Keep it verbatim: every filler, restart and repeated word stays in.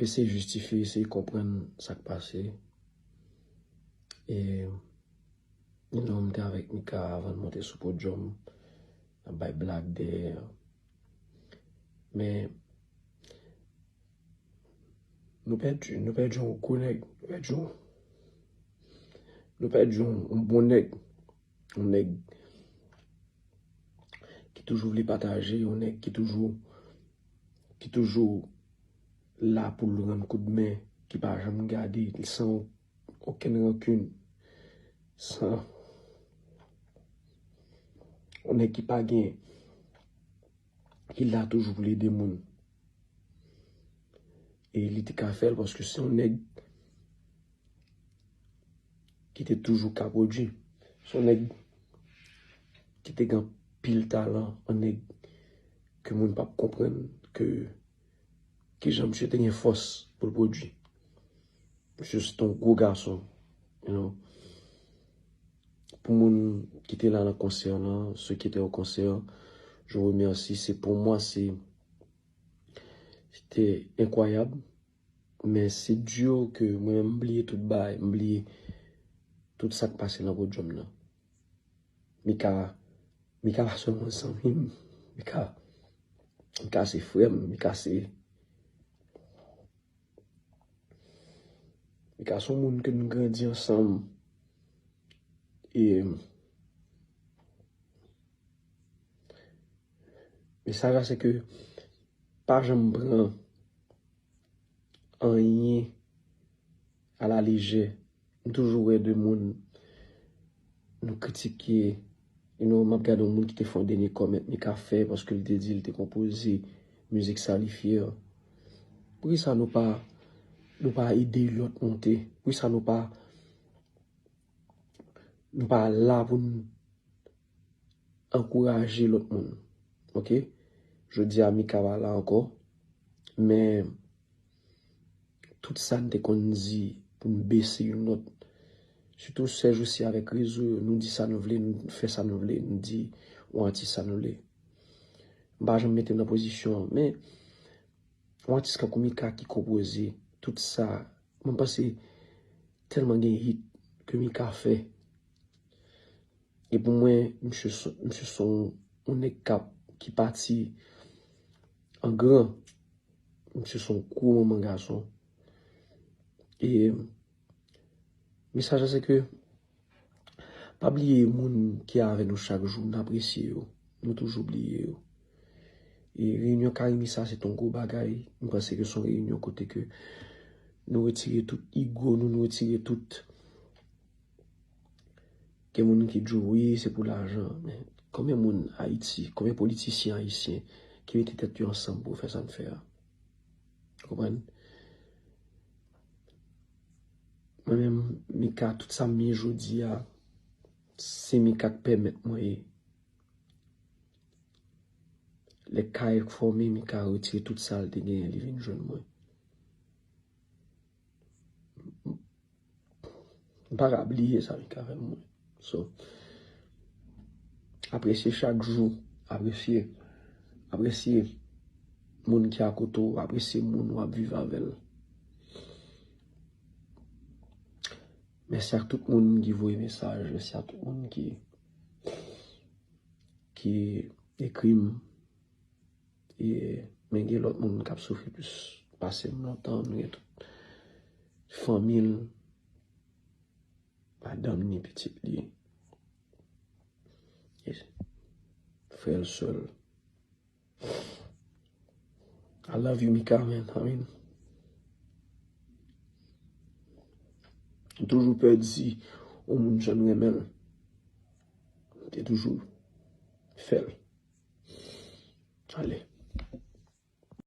eseye jistifye, eseye konprann sa k pase. E, you know, m te avèk Mika avan n monte sou podyòm, n ap bay blag dèyè. Men, nou pèdi, nou pèdi yon gwo nèg, nou pèdi yon, nou pèdi yon, yon bon nèg, yon nèg ki toujou vle pataje, yon nèg ki toujou, ki toujou la pou l rann koudmen, ki pa janm gade l san okenn rankin, san, yon nèg ki pa gen, ki la toujou pou l ede moun. E li te ka fè l paske se yon nèg ki te toujou ka pwodui. Se yon nèg ki te gen anpil talan, yon nèg ke moun p ap konprann ke kijan misye te gen fòs pou l pwodui. Misye se te yon gwo gason, you know. Pou moun ki te la nan konsè lan, ceux qui étaient au concert, je vous remercie. C'est pour moi, c'est, c'était incroyable. Men se di ke mwen menm m bliye tout bagay, m bliye tout sa k pase nan podyòm nan. Mika, Mika pa sèlman zanmi m, Mika, Mika se frè m, Mika se, Mika se yon moun ke nou grandi ansanm. E mesaj la se ke pa janm pran anyen a la lejè. M toujou wè de moun nou kritike, you know, m ap gade yon moun ki te fè yon dènye comment Mika fè paske l te di l te konpoze mizik sa li fyè. Poukisa nou pa, nou pa ede lòt monte? Poukisa nou pa, nou pa la pou n ankouraje lòt moun. Oke? Jodi a Mika pa la ankò, men tout sa n te konn di pou n bese youn lòt, sitou sèjousi avèk rezo yo, nou di sa nou vle, nou fè sa nou vle, nou di yon atis sa nou vle. M pa janm mete m nan pozisyon an, men yon atis kankou Mika ki konpoze tout sa, mwen panse tèlman gen hit ke Mika fè. E pou mwen, misye se, misye se yon, yon nèg k ap, ki pati an gran. Misye se yon gwo manman gason. E mesaj la se ke pa bliye moun ki avè nou chak jou, n apresye yo. Nou toujou bliye yo. E reyinyon Karimi sa se t yon gwo bagay. M panse ke se yon reyinyon kote ke nou retire tout ego nou, nou retire tout. Gen moun ki di w, wi, se pou lajan. Men konbyen moun Ayiti, konbyen politisyen ayisyen ki mete tèt yo ansanm pou yo fè sa n fè a? Konprann? Mwen menm, Mika, tout sa m ye jodi a, se Mika k pèmèt mwen ye. Lè kay fòme, Mika retire tout sa l te genyen, li vin jwenn mwen. M pa ka bliye sa Mika fè pou mwen. So, apresye chak jou, apresye, apresye moun ki akote w, apresye moun w ap viv avè l. Mèsi ak tout moun ki voye mesaj, mèsi ak tout moun ki, ki ekri m. E, men gen lòt moun k ap soufri plis pase m lontan, nou gen tout fanmi l, madanm ni pitit li. E frè l, sè l. I love you, Mika, man. I mean, m toujou pè di yon moun jan m renmen l. M te toujou fè l. Ale.